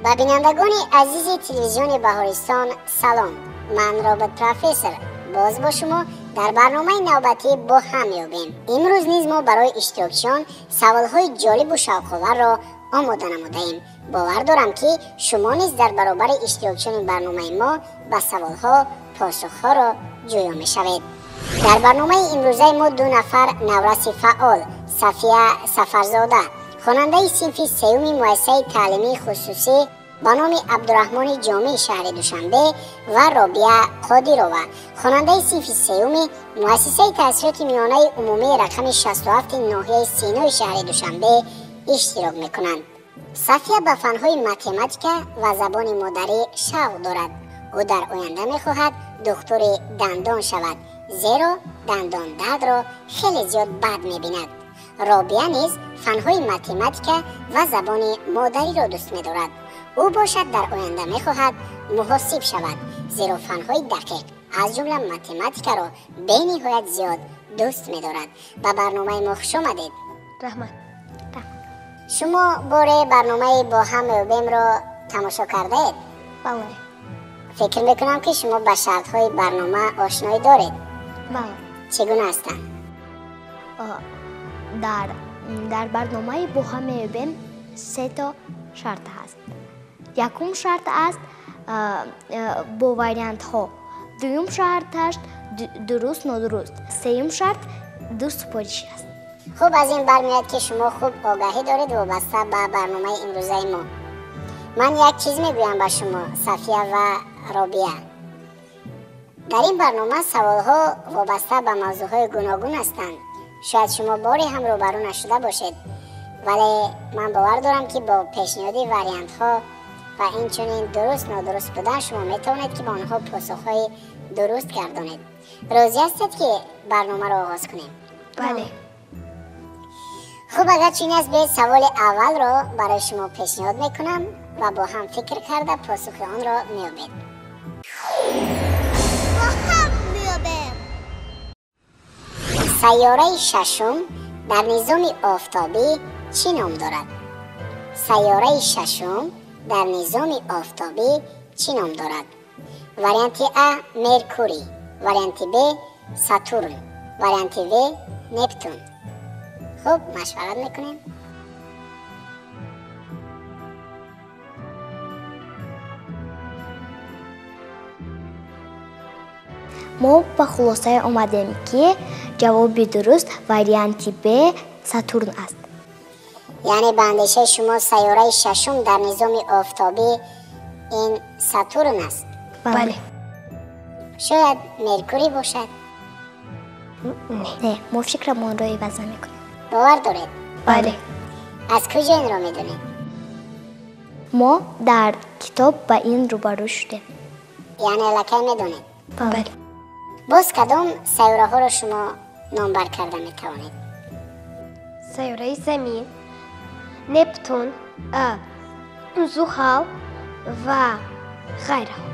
Ба бинандагони азизи телевизиони Баҳористон салом. Ман Робот Профессор боз бо шумо дар барномаи навбатӣ бо ҳам меёбем. Имрӯз низ мо барои иштирокчиён саволҳои ҷолибу шавқоварро омода намудаем. Бовар дорам, ки шумо низ дар баробари иштирокчиёни барномаи мо ба саволҳо посухҳоро ҷӯё мешавед. Дар барномаи имрӯзаи мо ду нафар навраси фаъол: Сафия Сафарзода, хонандаи синфи сеюми муассисаи таълимии хусусӣ ба номи Абдураҳмони Ҷомии шаҳри Душанбе, ва Робия Қодирова, хонандаи синфи сеюми муассисаи таҳсилоти миёнаи умумии рақами 67 ноҳияи Синои шаҳри Душанбе иштирок мекунанд. Сафия ба фанҳои математика ва забони модарӣ шавқ дорад. Ӯ дар оянда мехоҳад духтури дандон шавад, зеро дандондардро хеле зиёд бад мебинад. Робия низ фанҳои математика ва забони модариро дӯст медорад. Ӯ бошад дар оянда мехоҳад муҳосиб шавад, зеро фанҳои дақиқ, аз ҷумла математикаро бениҳоят зиёд дӯст медорад. Ба барномаи мо хуш омадед. Раҳмат. Шумо боре барномаи бо ҳам меёбемро тамошо кардаед? Бале. Фикр мекунам, ки шумо ба шартҳои барнома ошноӣ доред. Бале. Чӣ гуна ҳастанд? Дар барномаи бо ҳам меёбем се то шарт ҳаст. Якум шарт аст бо вариантҳо, дуюм шарташ дуруст нодуруст, сеюм шарт ду супориш аст. Хуб, аз ин бармеояд, ки шумо хуб огаҳӣ доред вобаста ба барномаи имрӯзаи мо. Ман як чиз мегӯям ба шумо, Сафия ва Робия. Дар ин барнома саволҳо вобаста ба мавзӯъҳои гуногун ҳастанд. Шояд шумо боре ҳам рӯбарӯ нашуда бошед, вале ман бовар дорам, ки бо пешниҳоди вариантҳо ва инчунин дуруст нодуруст будан шумо метавонед, ки ба онҳо посухҳои дуруст гардонед. Розӣ ҳастед, ки барномаро оғоз кунем? Бале. Хуб, агар чунин аст, биёед саволи аввалро барои шумо пешниҳод мекунам ва бо ҳам фикр карда посухи онро меёбед. Бо ҳам меёбем. Сайёраи шашум дар низоми офтобӣ чӣ ном дорад? Сайёраи шашум дар низоми офтобӣ чӣ ном дорад? Варианти А Меркурий, варианти Б Сатурн, варианти В Нептун. Хуб, машварат мекунем. Мо ба хулосае омадем, ки ҷавоби дуруст варианти Б Сатурн аст. Яъне ба андешаи шумо сайёраи шашум дар низоми офтобӣ ин Сатурн аст? Бале. Шояд Меркурий бошад? Не, мо фикрамонро иваз намекунем. Бовар доред? Бале. Аз куҷо инро медонед? Мо дар китоб ба ин рӯбарӯ шудем. Яъне аллакай медонед? Бале. Боз кадом сайёраҳоро шумо номбар карда метавонед? Сайёраи Замин, Нептун, Зуҳал ва ғайраҳо.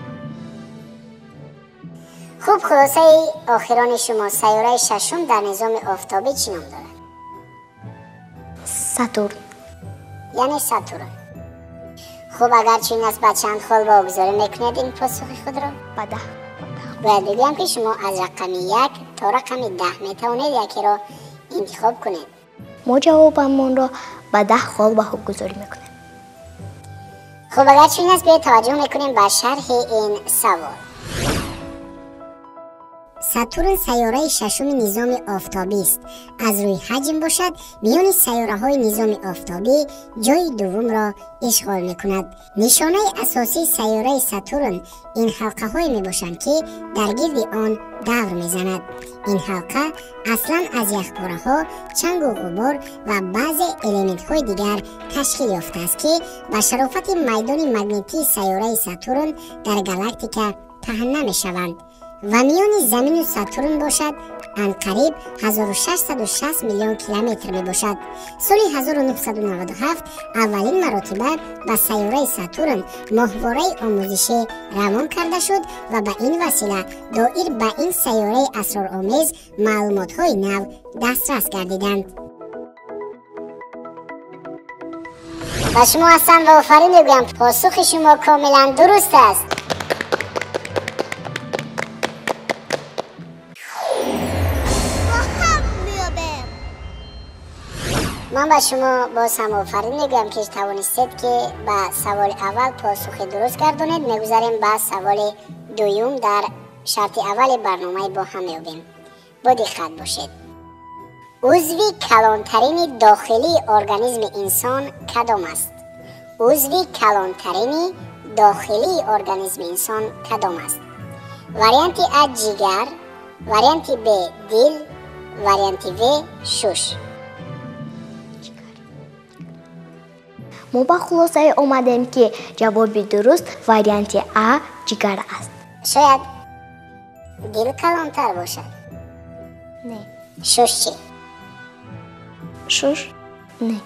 Хуб, хулосаи охирони шумо: сайёраи шашум дар низоми офтобӣ чӣ ном дорад? Сатурн. Яъне Сатурн. Хуб, агар чунин аст, ба чанд хол богузорӣ мекунед ин посухи худро? Ба 10. Бояд бигӯям, ки шумо аз рақами 1 то рақами 10 метавонед якеро интихоб кунед. Мо ҷавобамонро ба 10 хол баҳогузорӣ мекунем. Хуб, агар чунин аст, биёед таваҷҷӯҳ мекунем ба шарҳи ин савол. Сатурн сайёраи шашуми низоми офтобист. Аз рӯи ҳаҷм бошад, миёни сайёраҳои низоми офтобӣ ҷойи дуввумро ишғол мекунад. Нишонаи асосии сайёраи Сатурн ин ҳалқаҳое мебошанд, ки дар гирди он давр мезанад. Ин ҳалқа аслан аз яхпораҳо, чангу ғубор ва баъзе элементҳои дигар ташкил ёфтааст, ки ба шарофати майдони магнитии сайёраи Сатурн дар галактика паҳн намешаванд. Ва миёни Замину Сатурн бошад анқариб 1660 миллион километр мебошад. Соли 1997 аввалин маротиба ба сайёраи Сатурн моҳвораи омӯзишӣ равон карда шуд ва ба ин васила доир ба ин сайёраи асроромез маълумотҳои нав дастрас гардиданд. Ба шумо ҳасан ва офарин мегӯям, посухи шумо комилан дуруст аст. Ман ба шумо боз ҳам офарин мегӯям, ки тавонистед, ки ба саволи аввал посухи дуруст гардонед. Мегузарем ба саволи дуюм дар шарти аввали барномаи бо ҳам меёбем. Бо диққат бошед. Узви калонтарини дохилии организми инсон кадом аст? Узви калонтарини дохилии организми инсон кадом аст? Варианти А ҷигар, варианти Б дил, варианти В шуш. Мо ба хулосае омадем, ки ҷавоби дуруст варианти А ҷигар аст. Шояд дил калонтар бошад? Не. Шуш чӣ? Шуш? Не.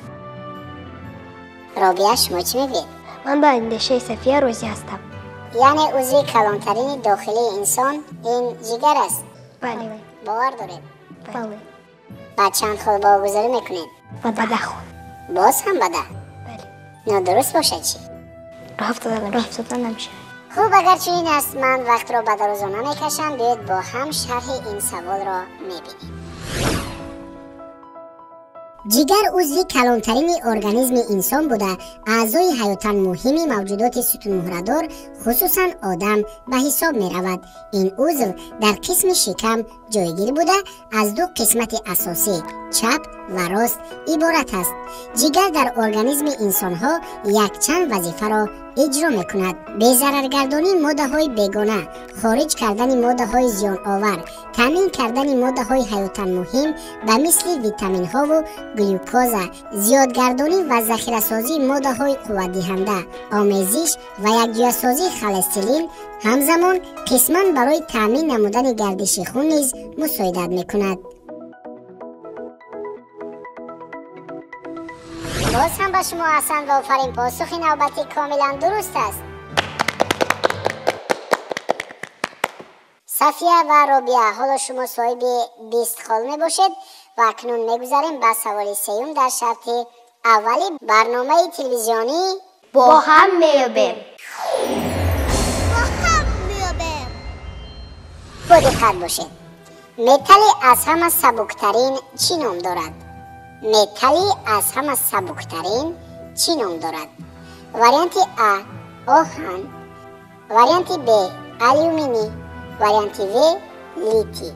Робия, шумо чӣ мегӯед? Ман ба андешаи Сафия розӣ ҳастам. Яъне узви калонтарини дохилии инсон ин ҷигар аст? Бале. Бовар доред? Бале. Ба чанд хол баҳогузорӣ мекунед? Ба 10 хол. Боз ҳам ба 10? Бале. Нодуруст бошад чӣ? Роҳ афтода намешавад. Хуб, агар чунин аст, ман вақтро ба дарозо намекашам. Биёед бо ҳам шарҳи ин саволро мебинем. Ҷигар узви калонтарини организми инсон буда, аъзои ҳаётан муҳими мавҷудоти сутунмуҳрадор, хусусан одам, ба ҳисоб меравад. Ин узв дар қисми шикам ҷойгир буда, аз ду қисмати асосӣ чап ва рост иборат аст. Ҷигар дар организми инсонҳо якчанд вазифаро иҷро мекунад: безараргардонии моддаҳои бегона, хориҷ кардани моддаҳои зиёновар, таъмин кардани моддаҳои ҳаётан муҳим ба мисли витаминҳову глюкоза, зиёдгардонӣ ва захирасозии моддаҳои қувватдиҳанда, омезиш ва якҷоясозии холестерин, ҳамзамон қисман барои таъмин намудани гардиши хун низ мусоидат мекунад. Боз ҳам ба шумо ҳасан ва офарин, посухи навбатӣ комилан дуруст аст. Сафия ва Робия, ҳоло шумо соҳиби 20 хол мебошед ва акнун мегузарем ба саволи сеюм дар шарти аввали барномаи телевизионӣ бо ҳам меёбем. Бо ҳам меёбем. Бо диққат бошед. Металли аз ҳама сабуктарин чӣ ном дорад? Металли аз ҳама сабуктарин чӣ ном дорад? Варианти А оҳан, варианти Б алюминий, варианти В литий.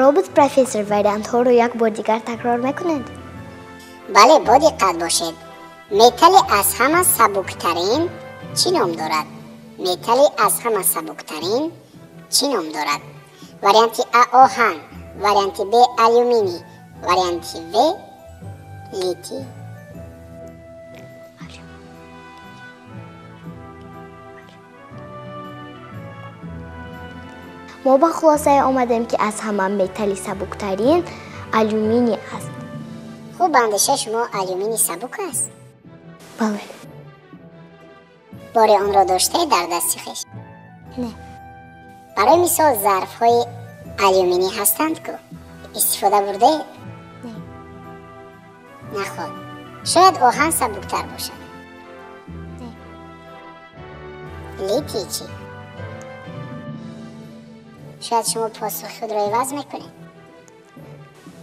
Робот профессор, вариантҳоро як бор дигар такрор мекунед? Бале, бо диққат бошед. Металли аз ҳама сабуктарин чӣ ном дорад? Металли аз ҳама сабуктарин чӣ ном дорад? Варианти А оҳан, варианти Б алюминий, варианти В литий. Мо ба хулосае омадем, ки аз ҳама металли сабуктарин алюминий аст. Хуб, ба андешаи шумо алюминий сабук аст? Бале. Бори онро доштаед дар дасти хеш? Не. Барои мисол зарфҳои алюминӣ ҳастанд ку? Истифода бурдаед? Не. Наход. Шояд оҳан сабуктар бошад? Не. Литий чӣ? Шояд шумо посухи худро иваз мекунед?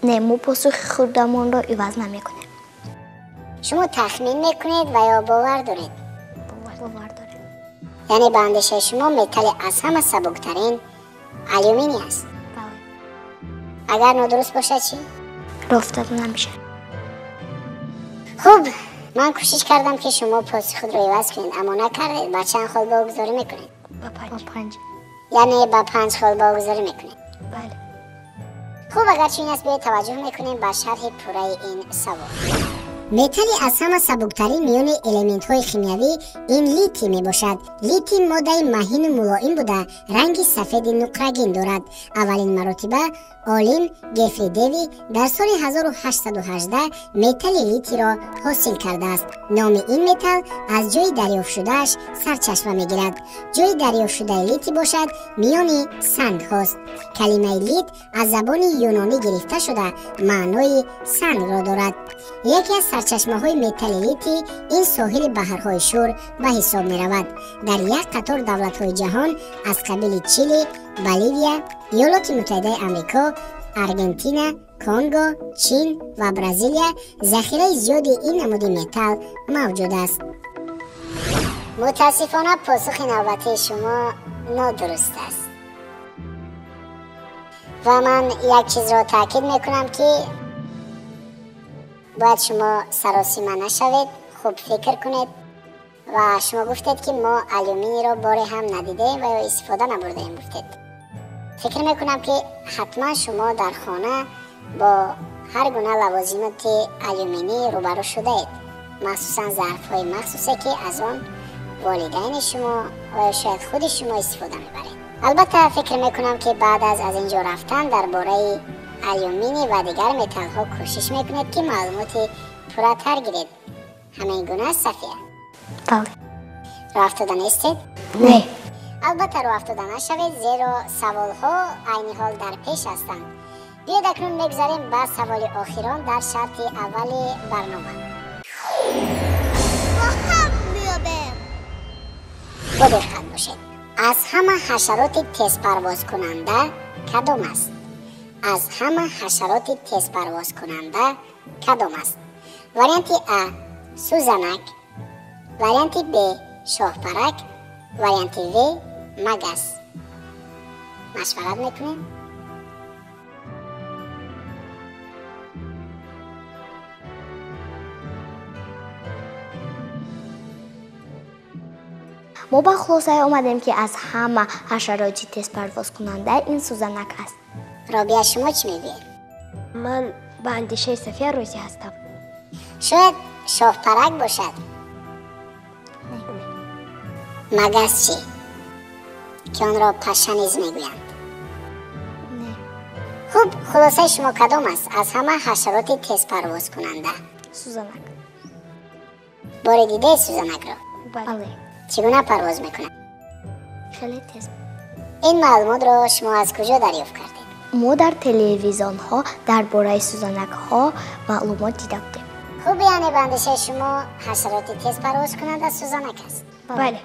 Не, мо посухи худамонро иваз намекунем. Шумо тахмин мекунед ва ё бовар доред? Бовар дорем. Яъне ба андешаи шумо металли аз ҳама сабуктарин алюминий аст? Бале. Агар нодуруст бошад чӣ? Роҳ афтода намешавад. Хуб, ман кӯшиш кардам, ки шумо посухи худро иваз кунед, аммо накардед. Ба чанд хол баҳогузорӣ мекунед? Ба 5. Яъне ба 5 хол баҳогузорӣ мекунед? Бале. Хуб, агар чунин аст, биёед таваҷҷӯҳ мекунем ба шарҳи пурраи ин савол. Металли аз ҳама сабуктарин миёни элементҳои химиявӣ ин литий мебошад. Литий моддаи маҳину мулоим буда, ранги сафеди нуқрагин дорад. Аввалин маротиба олим Гефри Деви дар соли 1818 металли литийро ҳосил кардааст. Номи ин металл аз ҷойи дарёфтшудааш сарчашма мегирад. Ҷойи дарёфтшудаи литий бошад миёни сангҳост. Калимаи лит аз забони юнонӣ гирифта шуда маънои сангро дорад. Яке аз сарчашмаҳои металли литий ин соҳили баҳрҳои Шур ба ҳисоб меравад. Дар як қатор давлатҳои ҷаҳон аз қабили Чили, Боливия, Иёлоти Муттаҳидаи Амрико, Аргентина, Конго, Чин ва Бразилия захираи зиёди ин намуди металл мавҷуд аст. Мутаассифона, посухи навбатии шумо нодуруст аст. Ва ман як чизро таъкид мекунам, ки бояд шумо саросима нашавед, хуб фикр кунед. Ва шумо гуфтед, ки мо алюминийро боре ҳам надидаем ва ё истифода набурдаем, гуфтед. Фикр мекунам, ки ҳатман шумо дар хона бо ҳар гуна лавозимоти алюминӣ рӯбарӯ шудаед, махсусан зарфҳои махсусе, ки аз он волидайни шумо ва ё шояд худи шумо истифода мебаред. Албатта, фикр мекунам, ки баъд аз ин ҷо рафтан дар бораи алюминий ва дигар металлҳо кӯшиш мекунед, ки маълумоти пурратар гиред. Ҳамин гуна аст, Сафия? Бале. Роҳ афтода нестед? Не. Албатта, роҳ афтода нашавед, зеро саволҳо айни ҳол дар пеш ҳастанд. Биёед, акнун мегузарем ба саволи охирон дар шарти аввали барнома. Бо ҳам меёбем. Бо диққат бошед. Аз ҳама ҳашароти тезпарвозкунанда кадом аст? Аз ҳама ҳашароти тезпарвозкунанда кадом аст? Варианти А сӯзанак, варианти Б шоҳпарак, варианти В магас. Машварат мекунем. Мо ба хулосае омадем, ки аз ҳама ҳашароти тезпарвозкунанда ин сӯзанак аст. Робия, шумо чӣ мегӯед? Ман ба андешаи Сафия розӣ ҳастам. Шояд шоҳпарак бошад? Магас чӣ, ки онро паша низ мегӯянд? Не. Хуб, хулосаи шумо кадом аст? Аз ҳама ҳашароти тезпарвозкунанда? Сӯзанак. Боре дидаед сӯзанакро? Бале. Чӣ гуна парвоз мекунад? Хеле тез. Ин маълумотро шумо аз куҷо дарёфт кардед? Мо дар телевизионҳо дар бораи сӯзанакҳо маълумот дида будем. Хуб, яъне ба андешаи шумо ҳашароти тезпарвозкунанда сӯзанак аст? Бале.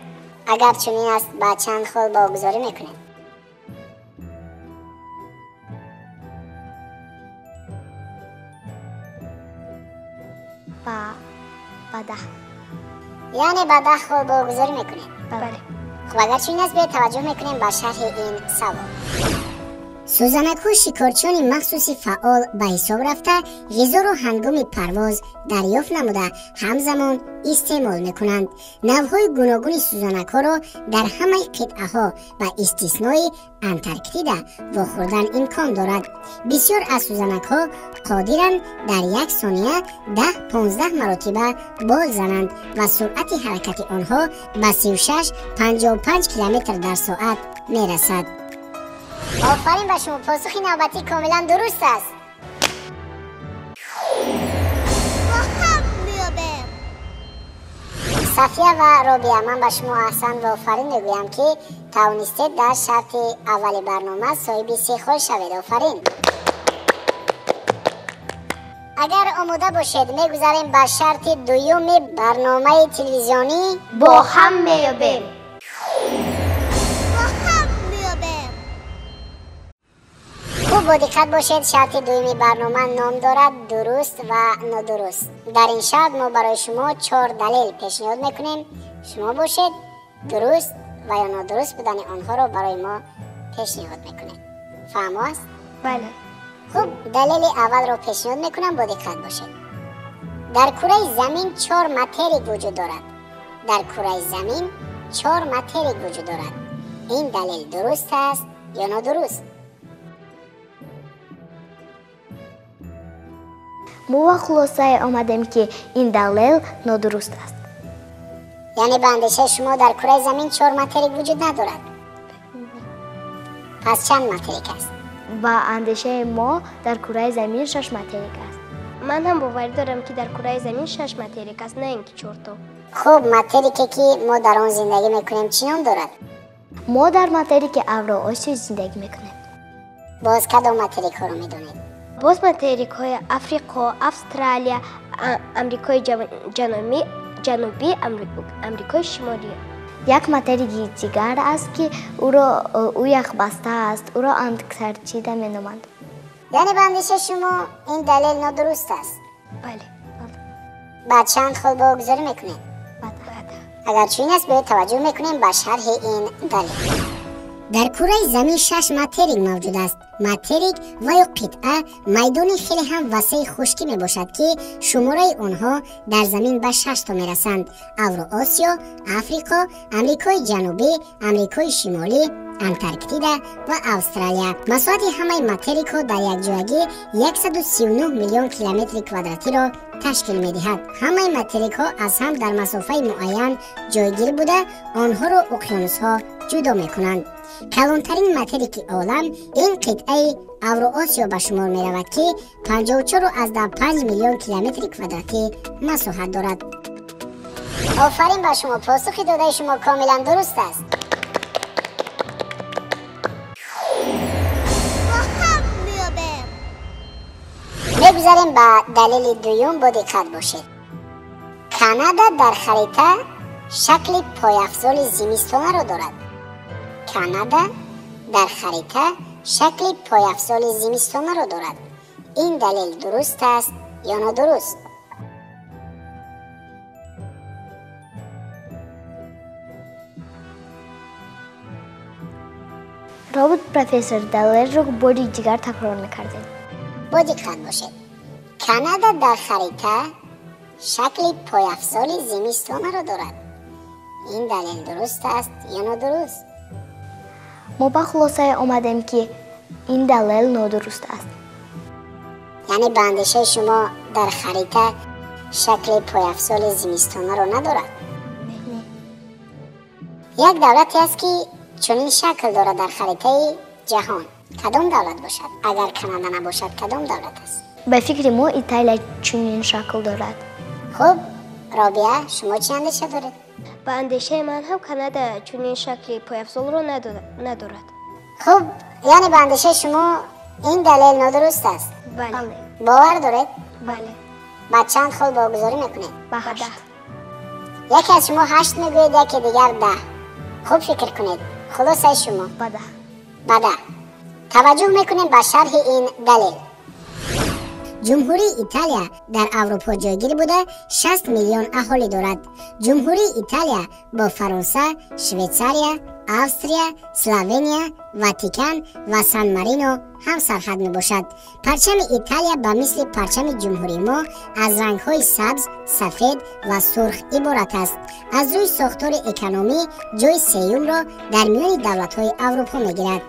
Агар чунин аст, ба чанд хол богузорӣ мекунед? Ба 10. Яъне ба 10 хол богузорӣ мекунед? Бале. Хуб, агар чунин аст, биёед таваҷҷӯҳ мекунем ба шарҳи ин савол. Сӯзанакҳо шикорчиёни махсуси фаъол ба ҳисоб рафта, ғизоро ҳангоми парвоз дарёфт намуда, ҳамзамон истеъмол мекунанд. Навъҳои гуногуни сӯзанакҳоро дар ҳамаи қитъаҳо ба истиснои Антарктида вохӯрдан имкон дорад. Бисёр аз сӯзанакҳо қодиранд дар як сония 10-15 маротиба бол зананд ва суръати ҳаракати онҳо ба 36-55 километр дар соат мерасад. Офарин ба шумо, посухи навбатӣ комилан дуруст аст. Бо ҳам меёбем. Сафия ва Робия, ман ба шумо аҳсан ва офарин мегӯям, ки тавонистед дар шарти аввали барнома соҳиби 3 хол шавед. Офарин. Агар омода бошед, мегузарем ба шарти дуюми барномаи телевизионӣ Бо ҳам меёбем. Бо ҳам меёбем. Хуб, бо диққат бошед. Шарти дуюми барнома ном дорад дуруст ва нодуруст. Дар ин шарт мо барои шумо 4 далел пешниҳод мекунем. Шумо бошед дуруст ва ё нодуруст будани онҳоро барои мо пешниҳод мекунед. Фаҳмо аст? Бале. Хуб, далели аввалро пешниҳод мекунам, бо диққат бошед. Дар кураи замин 4 материк вуҷуд дорад. Дар кураи замин 4 материк вуҷуд дорад. Ин далел дуруст аст ё нодуруст? Мо ба хулосае омадем, ки ин далел нодуруст аст. Яъне ба андешаи шумо дар кураи замин 4 материк вуҷуд надорад? Пас чанд материк аст? Ба андешаи мо дар кураи замин 6 материк аст. Ман ҳам боварӣ дорам, ки дар кураи замин 6 материк аст, на ин ки 4 то. Хуб, материке ки мо дар он зиндагӣ мекунем чӣ ном дорад? Мо дар материки Авроосиё зиндагӣ мекунем. Боз кадом материкҳоро медонед? Боз материкҳои Африқо, Австралия, Амрикои Ҷанубӣ, Амрикои Шимолӣ. Як материки дигар аст, ки ӯ яхбаста аст, ӯро Антарктида меноманд. Яъне ба андешаи шумо ин далел нодуруст аст? Бале. Ба чанд хол богузорӣ мекунед? Агар чунин аст, биёед таваҷҷӯҳ мекунем ба шарҳи ин далел. Дар кураи замин 6 материк мавҷуд аст. Материк ва ё қитъа майдони хеле ҳам васеи хушкӣ мебошад, ки шумораи онҳо дар замин ба 6 то мерасанд: Авроосиё, Африқо, Амрикои Ҷанубӣ, Амрикои Шимолӣ, Антарктида ва Австралия. Масоҳати ҳамаи материкҳо дар якҷоягӣ 139 миллион километри квадратиро ташкил медиҳад. Ҳамаи материкҳо аз ҳам дар масофаи муайян ҷойгир буда, онҳоро уқёнусҳо ҷудо мекунанд. Калонтарин материки олам ин қитъаи Авроосиё ба шумор меравад, ки 54,5 миллион километри квадратӣ масоҳат дорад. Офарин ба шумо, посухи додаи шумо комилан дуруст аст. Мегузарем ба далели дуюм, бо диққат бошед. Канада дар харита шакли пойафзоли зимистонаро дорад. Канада дар харита шакли пойафзоли зимистонаро дорад. Ин далел дуруст аст ё нодуруст? Робот профессор, далелро бори дигар такрор мекардем. Бо диққат бошед. Канада дар харита шакли пойафзоли зимистонаро дорад. Ин далел дуруст аст ё нодуруст? Мо ба хулосае омадем, ки ин далел нодуруст аст. Яъне ба андешаи шумо дар харита шакли пойафзоли зимистонаро надорад? Не. Як давлате аст, ки чунин шакл дорад дар харитаи ҷаҳон. Кадом давлат бошад? Агар Канада набошад, кадом давлат аст? Ба фикри мо Италия чунин шакл дорад. Хуб, Робия, шумо чӣ андеша доред? Ба андешаи ман ҳам Канада чунин шакли пойафзолро надорад. Хуб, яъне ба андешаи шумо ин далел нодуруст аст? Бале. Бовар доред? Бале. Ба чанд хол богузорӣ мекунед? Ба 8. Яке аз шумо 8 мегӯед, яке дигар 10. Хуб фикр кунед. Хулосаи шумо? Ба 10. Ба 10. Таваҷҷӯҳ мекунем ба шарҳи ин далел. Ҷумҳурии Италия дар Аврупо ҷойгир буда, 60 миллион аҳолӣ дорад. Ҷумҳурии Италия бо Фаронса, Швейтсария, Австрия, Словения, Ватикан ва Сан-Марино ҳамсарҳад мебошад. Парчами Италия ба мисли парчами ҷумҳурии мо аз рангҳои сабз, сафед ва сурх иборат аст. Аз рӯи сохтори экономӣ ҷои сеюмро дар миёни давлатҳои Аврупо мегирад.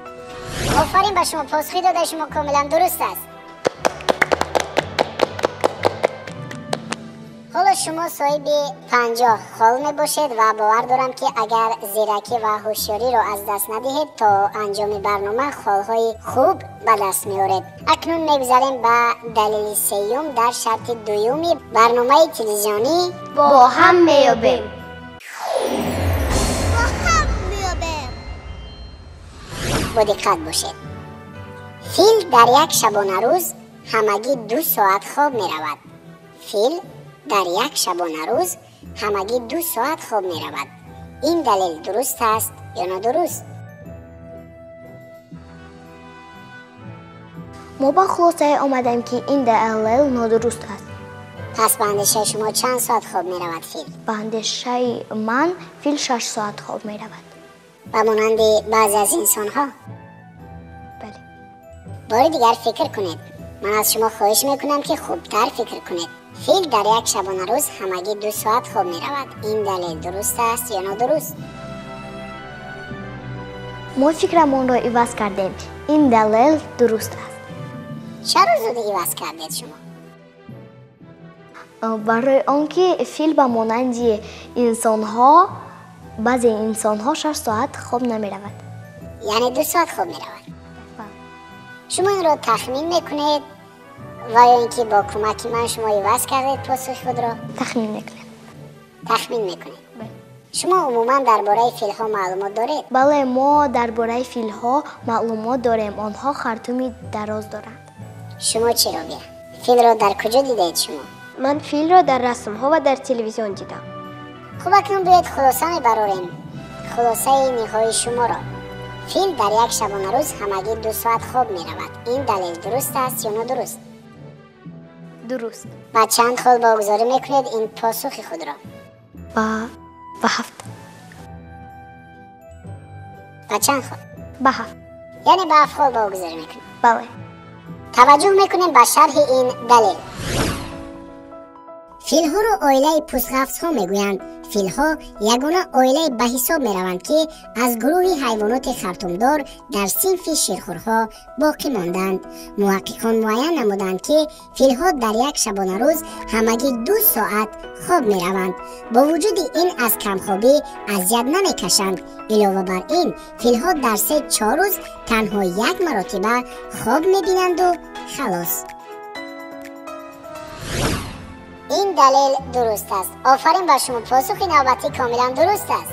Офарин ба шумо, посухи додаи шумо комилан дуруст аст. Ҳоло шумо соҳиби 50 хол мебошед ва бовар дорам, ки агар зиракӣ ва ҳушёриро аз даст надиҳед, то анҷоми барнома холҳои хуб ба даст меоред. Акнун мегузарем ба далели сеюм дар шарти дуюми барномаи телевизионӣ Бо ҳам меёбем. Бо ҳам меёбем. Бо диққат бошед. Фил дар як шабонарӯз ҳамагӣ 2 соат хоб меравад. Фил дар як шабонарӯз ҳамагӣ 2 соат хоб меравад. Ин далел дуруст аст ё нодуруст? Мо ба хулосае омадем, ки ин далел нодуруст аст. Пас ба андешаи шумо чанд соат хоб меравад фил? Ба андешаи ман фил 6 соат хоб меравад. Ба монанди баъзе аз инсонҳо? Бале. Бори дигар фикр кунед. Ман аз шумо хоҳиш мекунам, ки хубтар фикр кунед. Фил дар як шабонарӯз ҳамагӣ 2 соат хоб меравад. Ин далел дуруст аст ё нодуруст? Мо фикрамонро иваз кардем. Ин далел дуруст аст. Чаро зуд иваз кардед шумо? Барои он ки фил ба монанди инсонҳо, баъзе инсонҳо 6 соат хоб намеравад. Яъне 2 соат хоб меравад. Шумо инро тахмин мекунед ва ё ин ки бо кӯмаки ман шумо иваз кардед посухи худро? Тахмин мекунем. Тахмин мекунед. Шумо умуман дар бораи филҳо маълумот доред? Бале, мо дар бораи филҳо маълумот дорем. Онҳо хартуми дароз доранд. Шумо чӣ, Робия? Филро дар куҷо дидаед шумо? Ман филро дар расмҳо ва дар телевизион дидам. Хуб, акнун биёед хулоса мебарорем. Хулосаи ниҳоии шуморо. Фил дар як шабонарӯз ҳамагӣ 2 соат хоб меравад. Ин далел дуруст аст ё нодуруст? Дуруст. Ба чанд хол богузорӣ мекунед ин посухи худро? Ба 7. Ба чанд хол? Ба 7. Яъне ба 7 хол богузорӣ мекунед? Бале. Таваҷҷӯҳ мекунем ба шарҳи ин далел. Филҳоро оилаи пӯстғафзҳо мегӯянд. Филҳо ягона оилае ба ҳисоб мераванд, ки аз гурӯҳи ҳайвоноти хартумдор дар синфи ширхӯрҳо боқӣ монданд. Муҳаққиқон муайян намуданд, ки филҳо дар як шабонарӯз ҳамагӣ 2 соат хоб мераванд. Бо вуҷуди ин аз камхобӣ азият намекашанд. Илова бар ин, филҳо дар 3-4 рӯз танҳо як маротиба хоб мебинанду халос. Ин далел дуруст аст. Офарин ба шумо, посухи навбатӣ комилан дуруст аст.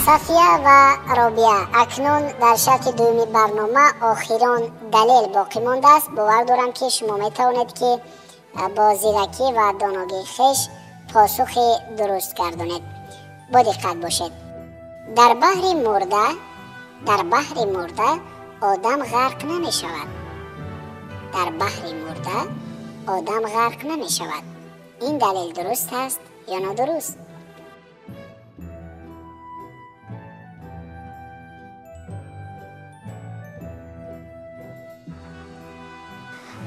Сафия ва Робия, акнун дар шарти дуюми барнома охирон далел боқӣ мондааст. Бовар дорам, ки шумо метавонед, ки бо зиракӣ ва доногии хеш посухи дуруст гардонед. Бо диққат бошед. Дар баҳри мурда одам ғарқ намешавад. Дар баҳри мурда одам ғарқ намешавад. Ин далел дуруст аст ё нодуруст?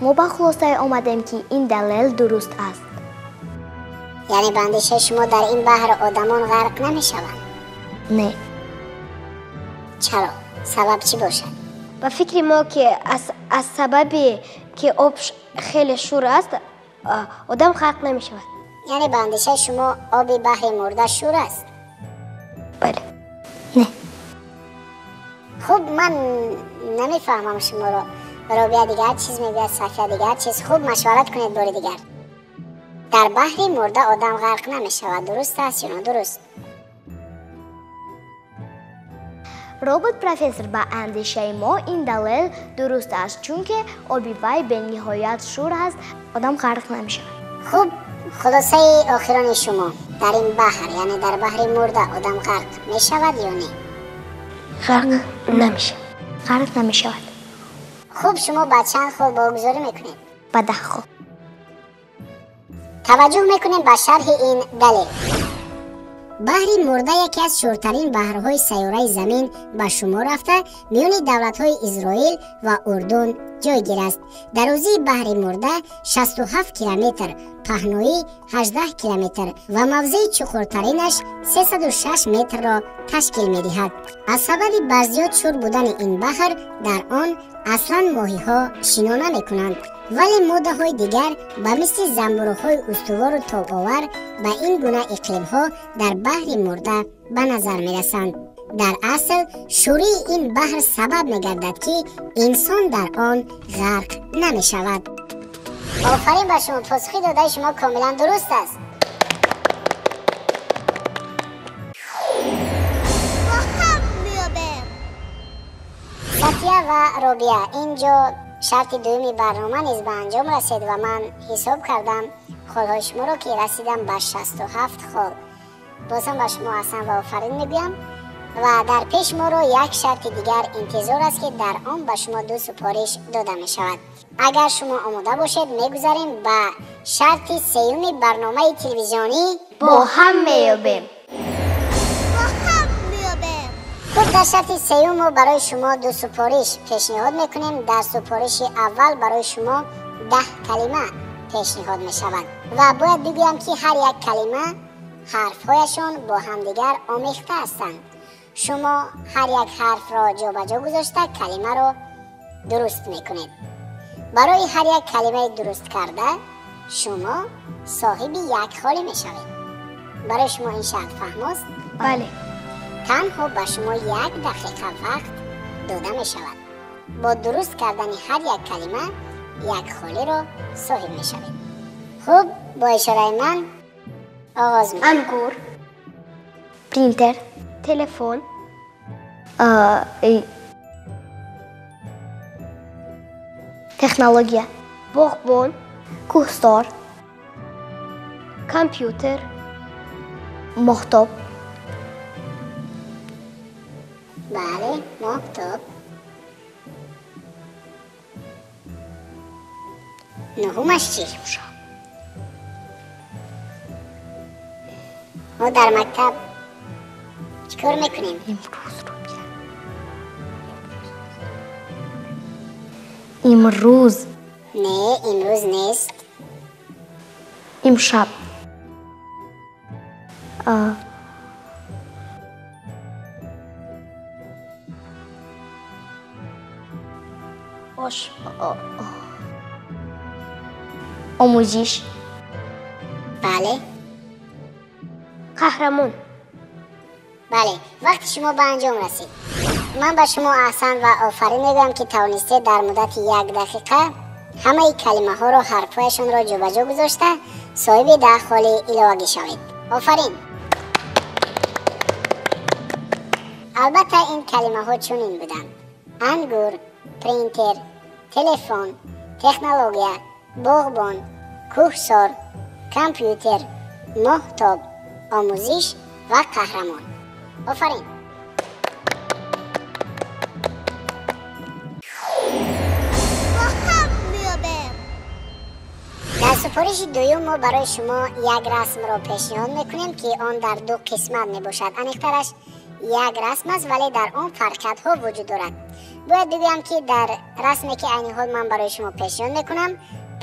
Мо ба хулосае омадем, ки ин далел дуруст аст. Яъне ба андешаи шумо дар ин баҳр одамон ғарқ намешаванд? Не. Чаро? Сабаб чӣ бошад? Ба фикри мо, ки аз сабабе ки об хеле шур аст, одам ғарқ намешавад. Яъне ба андешаи шумо оби баҳри мурда шур аст? Бале. Не. Хуб, ман намефаҳмам шуморо. Робия дигар чиз мегӯяд, Сафия дигар чиз. Хуб, машварат кунед бори дигар. Дар баҳри мурда одам ғарқ намешавад. Дуруст аст ё нодуруст? Робот профессор, ба андешаи мо ин далел дуруст аст, чунки оби вай бениҳоят шур аст, одам ғарқ намешавад. Хуб, хулосаи охирони шумо дар ин баҳр, яъне дар баҳри мурда одам ғарқ мешавад ё не? Ғарқ намешавад. Ғарқ намешавад. Хуб, шумо ба чанд хол богузорӣ мекунед? Ба 10 хол. Таваҷҷӯҳ мекунем ба шарҳи ин далел. Баҳри мурда яке аз шуртарин баҳрҳои сайёраи замин ба шумор рафта, миёни давлатҳои Изроил ва Урдун ҷойгир аст. Дарозии баҳри мурда 67 километр, паҳноӣ 18 километр ва мавзеи чуқуртаринаш 306 метрро ташкил медиҳад. Аз сабаби барзиёд шур будани ин баҳр, дар он аслан моҳиҳо шино намекунанд, вале моддаҳои дигар ба мисли занбуруғҳои устувору тобовар ба ин гуна иқлимҳо дар баҳри мурда ба назар мерасанд. Дар асл шӯрии ин баҳр сабаб мегардад, ки инсон дар он ғарқ намешавад. Офарин ба шумо, посухи додаи шумо комилан дуруст аст. Сафия ва Робия, инҷо шарти дуюми барнома низ ба анҷом расид ва ман ҳисоб кардам холҳои шуморо, ки расидам ба 67 хол. Бозам ба шумо ҳасан ва офарин мегӯям ва дар пеш моро як шарти дигар интизор аст, ки дар он ба шумо 2 супориш дода мешавад. Агар шумо омода бошед, мегузарем ба шарти сеюми барномаи телевизионӣ Бо ҳам меёбем. Хуб, дар шарти сеюм мо барои шумо 2 супориш пешниҳод мекунем. Дар супориши аввал барои шумо 10 калима пешниҳод мешавад ва бояд бигӯям, ки ҳар як калима ҳарфҳояшон бо ҳамдигар омехта ҳастанд. Шумо ҳар як ҳарфро ҷобаҷо гузошта калимаро дуруст мекунед. Барои ҳар як калимаи дуруст карда шумо соҳиби як холӣ мешавед. Барои шумо ин шарт фаҳмост? Бале. Танҳо ба шумо як дақиқа вақт дода мешавад. Бо дуруст кардани ҳар як калима як холиро соҳиб мешавед. Хуб, бо ишораи ман оғоз мекунем. Ангур, принтер, телефон, технология, боғбон, кӯҳсор, компютер, моҳтоб. Бале, моҳтоб. Нуҳумаш чӣ? Мо дар мактаб чӣ кор мекунем? Имрӯз Рубия. Имрӯз. Не, имрӯз нест. Имшаб. Ош. Омӯзиш. Бале. Қаҳрамон. Бале, вақти шумо ба анҷом расид. Ман ба шумо аҳсан ва офарин мегӯям, ки тавонистед дар муддати як дақиқа ҳамаи калимаҳоро ҳарфҳояшонро ҷобаҷо гузошта соҳиби 10 холи иловагӣ шавед. Офарин! Албатта ин калимаҳо чунин буданд: ангур, принтер, телефон, технология, боғбон, кӯҳсор, компютер, моҳтоб, омӯзиш ва қаҳрамон. Офарин! Дар супориши дуюм мо барои шумо як расмро пешниҳод мекунем, ки он дар ду қисмат мебошад. Аниқтараш як расм аст, вале дар он фарқиятҳо вуҷуд дорад. Бояд бигӯям, ки дар расме, ки айни ҳол ман барои шумо пешниҳод мекунам,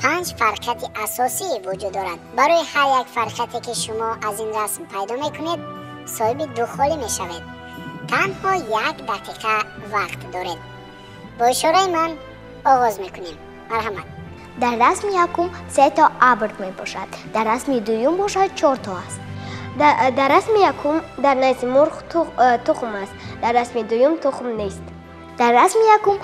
5 фарқияти асосӣ вуҷуд дорад. Барои ҳар як фарқияте, ки шумо аз ин расм пайдо мекунед, соҳиби 2 холӣ мешавед. Танҳо як дақиқа вақт доред. Бо ишораи ман оғоз мекунем. Марҳамат. Дар расми якум 3 то абр мебошад, дар расми дуюм бошад 4 то аст. Дар расми якум дар назди мурғ тухм аст, дар расми дуюм тухм нест. Дар расми якум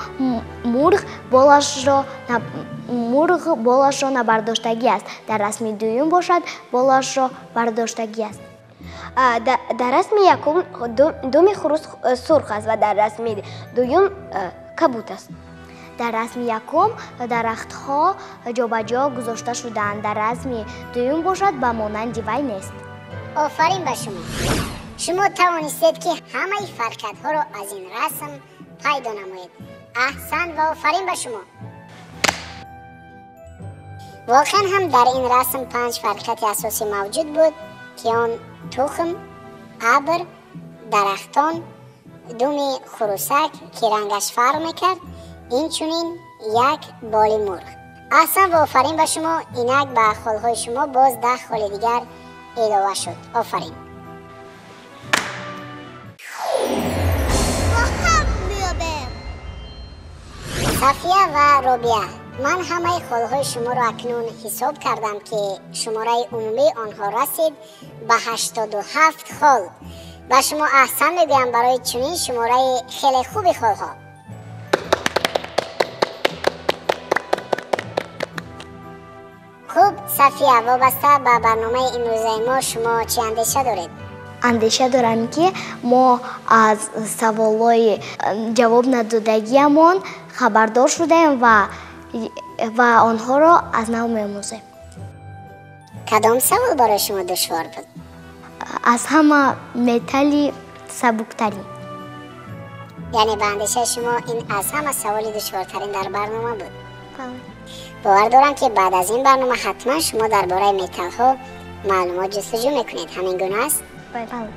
мурғ болашро набардоштагӣ аст, дар расми дуюм бошад болашро бардоштагӣ аст. Дар расми якум думи хурус сурх аст ва дар расми дуюм кабуд аст. Дар расми якум дарахтҳо ҷобаҷо гузошта шудаанд, дар расми дуюм бошад ба монанди вай нест. Офарин ба шумо! Шумо тавонистед, ки ҳамаи фарқиятҳоро аз ин расм пайдо намоед. Аҳсан ва офарин ба шумо! Воқеан ҳам дар ин расм 5 фарқияти асосӣ мавҷуд буд, ки он тухм, абр, дарахтон, думи хурусак, ки рангаш фарқ мекард, инчунин як боли мурғ. Аҳсан ва офарин ба шумо! Инак ба холҳои шумо боз 10 холи дигар илова шуд. Офарин! Сафия ва Робия, ман ҳамаи холҳои шуморо акнун ҳисоб кардам, ки шумораи умумии онҳо расид ба 87 хол. Ба шумо аҳсан мегӯям барои чунин шумораи хеле хуби холҳо. Хуб, Сафия, вобаста ба барномаи имрӯзаи мо шумо чӣ андеша доред? Андеша дорам, ки мо аз саволҳои ҷавоб надодагиамон хабардор шудаем ва онҳоро аз нав меомӯзем. Кадом савол барои шумо душвор буд? Аз ҳама металли сабуктарин. Яъне ба андешаи шумо ин аз ҳама саволи душвортарин дар барнома буд? Бале. Бовар дорам, ки баъд аз ин барнома ҳатман шумо дар бораи металлҳо маълумот ҷустуҷӯ мекунед. Ҳамин гуна аст? Бале.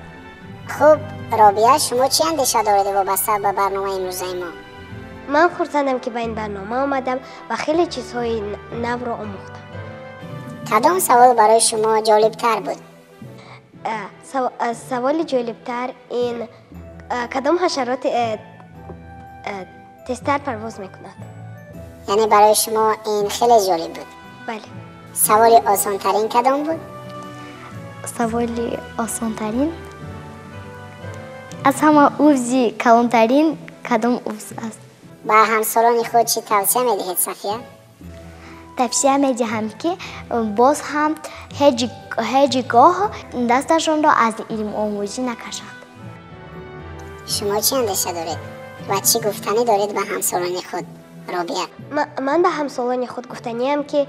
Хуб, Робия, шумо чӣ андеша доред вобаста ба барномаи имрӯзаи мо? Ман хурсандам, ки ба ин барнома омадам ва хеле чизҳои навро омӯхтам. Кадом савол барои шумо ҷолибтар буд? Саволи ҷолибтар ин кадом ҳашароти тезтар парвоз мекунад. Яъне барои шумо ин хеле ҷолиб буд? Бале. Саволи осонтарин кадом буд? Саволи осонтарин аз ҳама ӯзи калонтарин кадом ӯз аст? Ба ҳамсолони худ чӣ тавсия медиҳед, Сафия? Тавсия медиҳам, ки боз ҳам ҳеҷ гоҳ дасташонро аз илмомӯзӣ накашанд. Шумо чӣ андеша доред ва чӣ гуфтанӣ доред ба ҳамсолони худ, Робия? Ман ба ҳамсолони худ гуфтаниам, ки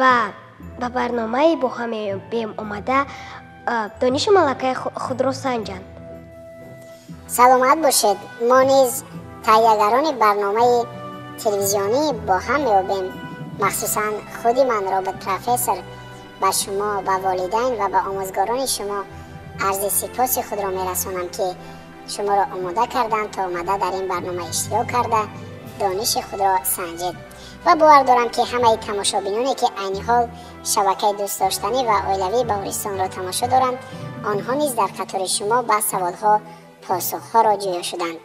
ба барномаи бо ҳам меёбем омада донишу малакаи худро санҷанд. Саломат бошед. Мо низ таҳиягарони барномаи телевизионӣ бо ҳам меёбем, махсусан худи ман, робот профессор, ба шумо, ба волидайн ва ба омӯзгорони шумо арзи сипоси худро мерасонам, ки шуморо омода карданд то омада дар ин барнома иштирок карда дониши худро санҷед. Ва бовар дорам, ки ҳамаи тамошобиноне, ки айни ҳол шабакаи дӯстдоштанӣ ва оилавии Баҳористонро тамошо доранд, онҳо низ дар қатори шумо ба саволҳо посухҳоро ҷӯё шуданд.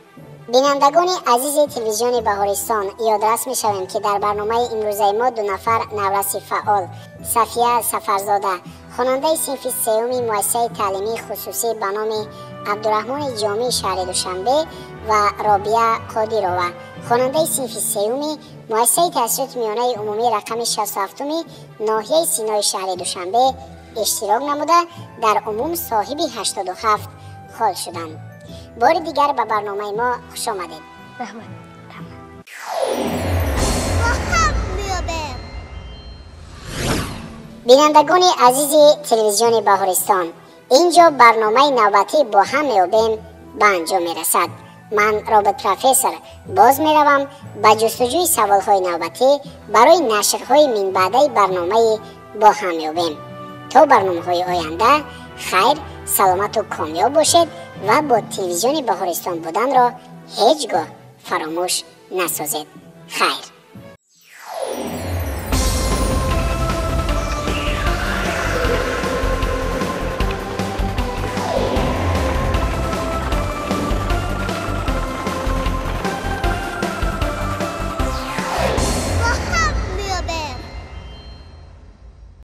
Бинандагони азизи телевизиони Баҳористон, ёдрас мешавем, ки дар барномаи имрӯзаи мо ду нафар навраси фаъол, Сафия Сафарзода, хонандаи синфи сеюми муассисаи таълимии хусусӣ ба номи Абдураҳмони Ҷомии шаҳри Душанбе, ва Робия Қодирова, хонандаи синфи сеюми муассисаи таҳсилоти миёнаи умумии рақами 67-уми ноҳияи Синои шаҳри Душанбе иштирок намуда, дар умум соҳиби 87 хол шуданд. Бори дигар ба барномаи мо хуш омадед. Раҳмат. Бо ҳам меёбем. Бинандагони азизи телевизиони Баҳористон, инҷо барномаи навбатӣ бо ҳам меёбем ба анҷом мерасад. Ман, робот профессор, боз меравам ба ҷустуҷӯи саволҳои навбатӣ барои нашрҳои минбаъдаи барномаи бо ҳам меёбем. То барномаҳои оянда хайр, саломату комёб бошед ва бо телевизиони Баҳористон буданро ҳеҷ гоҳ фаромӯш насозед. Хайр.